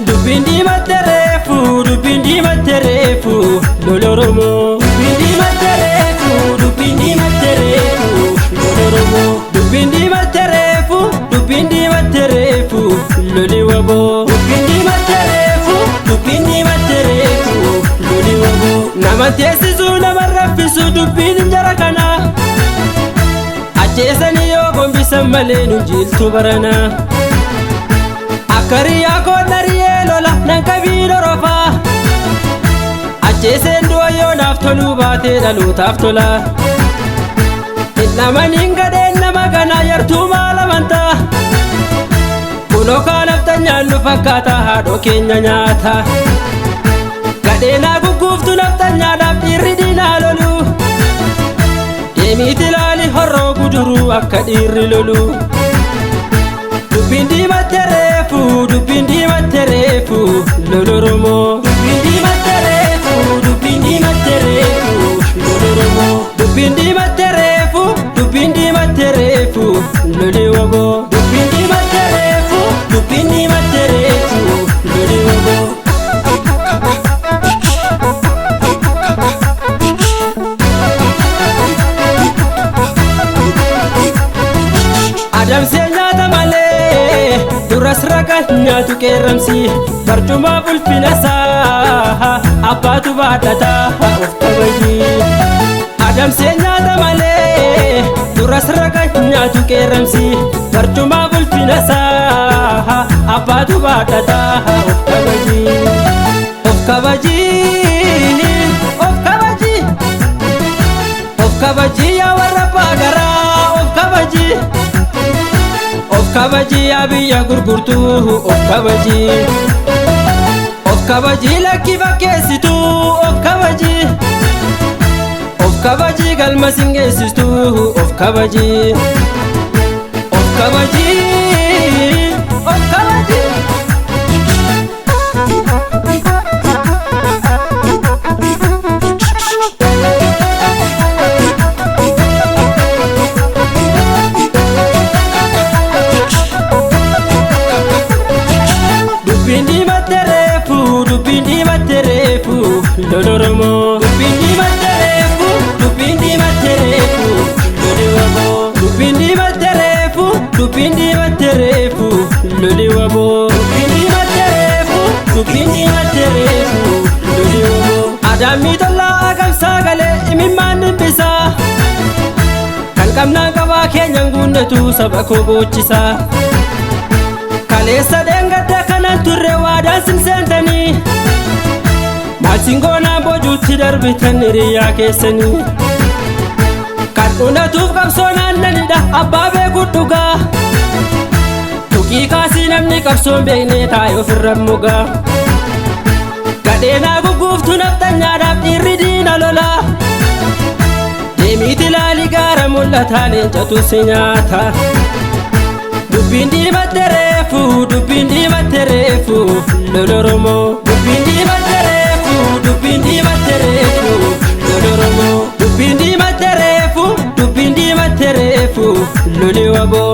Dubbiin diimattee reefu, dubbiin diimattee reefu, lola Oromoo. Dubbiin diimattee reefu, dubbiin diimattee reefu, lola Oromoo. Dubbiin diimattee reefu, dubbiin diimattee reefu, loli waboo. Dubbiin diimattee reefu, dubbiin diimattee reefu, loli waboo. Nama teessisuu nama raffisu dubbiin jara kanaa. Ajjeesanii yoo gombisan malee nu jiltu baranaa. Akka riyaa koon ari'ee lola nan qabii dorofaa. Ajjeeseen du'a yoo naaf toluu baatee dhalootaaf tola. Hin amaniin gadheen nama kanaa yartuu maal amantaa? Kunoo kaanaaf nyaannu fakkaata haadhoo keenya nyaata. Gadheenaa gugguuftu naftanyaadhaaf dhiirri diinaa lolu. Deemiiti ilaali horroo guduruu akka dhiirri lolu. Dubbiin diimattee reefu, dubbiin diimattee reefu, lola Oromoo. Dubbiin diimattee reefu, dubbiin diimattee reefu, lola Oromoo. Dubbiin diimattee reefu, dubbiin diimattee reefu, loli waboo. Dubbiin diimattee reefu, dubbiin diimattee reefu, loli waboo. Adamsee nyaata malee duras raqa nyaatu qeerramsi barcumaaf ulfina isaa abbaatu baadhata of kabajii. Adamsee nyaata malee duras raqa nyaatu qeerramsi barcumaaf ulfina isaa abbaatu baadhata of kabajii. Of kabajii, of kabajii, of kabajii yaa warra abbaa garaa of kabajii. Of kabajii yaa biyya gurgurtuu of kabajii. Of kabajii lakki fakkeessituu of kabajii. Of kabajii galma singeessistuu of kabajii. Of kabajii, of kabajii. Dubbiin diimattee reefu, dubbiin diimattee reefu, lola Oromoo. Dubbiin diimattee reefu, dubbiin diimattee reefu, loli waboo. Dubbiin diimattee reefu, dubbiin diimattee reefu, loli waboo. Dubbiin diimattee reefu, dubbiin diimattee reefu, loli waboo. Adaamii tollaa agamsaa galee imimmaan dhimbisaa. Kan qabnaan qabaa keenyaan guunnatu saba koo boochisaa. Kaleessa dheengadda kanan turre waadaan sin seentanii. Maal singoonaan boojuutti darbitan hiriyaa keessanii. Kan dhunatuuf qabsoo naannanidha abbaa beeku dhugaa. Tuqii kaasii namni qabsoon beeknee taa'e ofirra mugaa. Gadheenaa gugguuftu naftanyaadhaaf dhiirri diina lolaa. Deemiiti ilaali gaara mul'ataa leencatu si nyaata. Dubbiin diimattee reefu, dubbiin diimattee reefu, lola Oromoo. Dubbiin diimattee reefu, dubbiin diimattee reefu, lola Oromoo. Dubbiin diimattee reefu, dubbiin diimattee reefu, loli waboo.